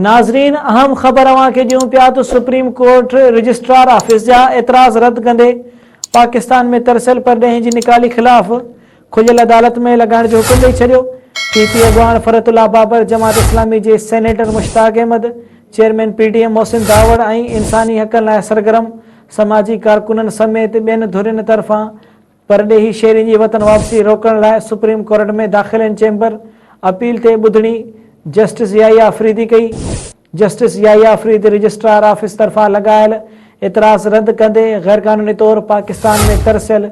ناظرين اهم خبر اوهان کي ڏيون پيا ته سپريم ڪورٽ رجسٽرار آفيس جا اعتراض رد ڪندي پاڪستان ۾ ترسيل پرڏيهين جي نيڪالي خلاف کليل عدالت ۾ لڳائڻ جو حڪم ڏئي ڇڏيو. پي پي اڳواڻ فرحت الله بابر، جماعت اسلامي جي senator Mushtaq Ahmed, chairman P D M Mohsin Dawar ۽ انساني حقن لاء سرگرم سماجي ڪارڪنن سميت ٻين ڌرين طرفان پرڏيهي شهرين جي وطن واپسي روڪڻ لاء سپريم ڪورٽ ۾ داخل ان چيمبر اپيل تي ٻڌڻي جسٽس يحيٰ آفريدي ڪئي. Justice Yahya Afridi registrar office طرفان لڳايل اعتراض رد ڪندي غيرقانوني طور پاڪستان ۾ ترسيل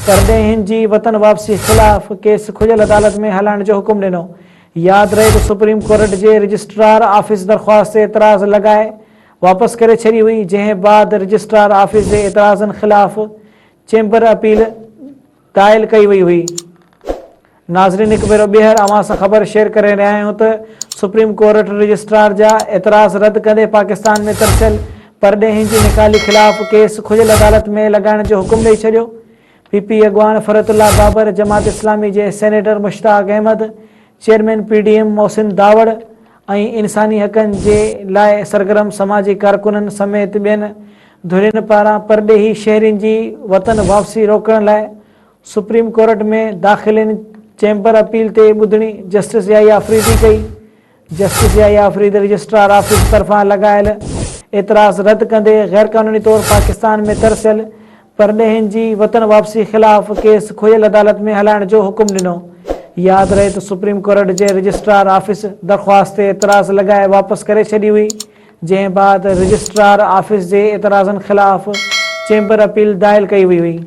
پرڏيهين جي وطن واپسي خلاف ڪيس کليل عدالت ۾ هلائڻ جو حڪم ڏنو. ياد رهي ته سپريم ڪورٽ جي رجسٽرار آفيس درخواست تي اعتراض لڳائي واپس ڪري ڇڏي هئي جنهن بعد رجسٽرار آفيس جي اعتراضن خلاف چيمبر اپيل دائل ڪئي وئي هئي. ناظرين هڪ ڀيرو ٻيهر اوهان سان خبر شيئر ڪري رهيا آهيون ته سپريم ڪورٽ رجسٽرار جا اعتراض رد ڪندي پاڪستان ۾ ترسيل پرڏيهين جي نيڪالي خلاف ڪيس کليل عدالت ۾ لڳائڻ جو حڪم ڏئي ڇڏيو. پي پي اڳواڻ فرحت الله بابر، جماعت اسلامي جي senator Mushtaq Ahmed, chairman P D M Mohsin Dawar ۽ انساني حقن جي لاء سرگرم سماجي ڪارڪنن سميت ٻين ڌرين پاران پرڏيهي شهرين جي وطن واپسي روڪڻ لاء سپريم ڪورٽ ۾ داخل ان چيمبر اپيل تي ٻڌڻي جسٽس يحيٰ آفريدي ڪئي. Justice Yahya Afridi registrar office طرفان لڳايل اعتراض رد ڪندي غيرقانوني طور پاڪستان ۾ ترسيل پرڏيهين جي وطن واپسي خلاف ڪيس کليل عدالت ۾ هلائڻ جو حڪم ڏنو. ياد رهي ته سپريم ڪورٽ جي رجسٽرار آفيس درخواست تي اعتراض لڳائي واپس ڪري ڇڏي هئي. جنهن بعد رجسٽرار آفيس جي اعتراضن خلاف چيمبر اپيل دائل ڪئي وئي هئي.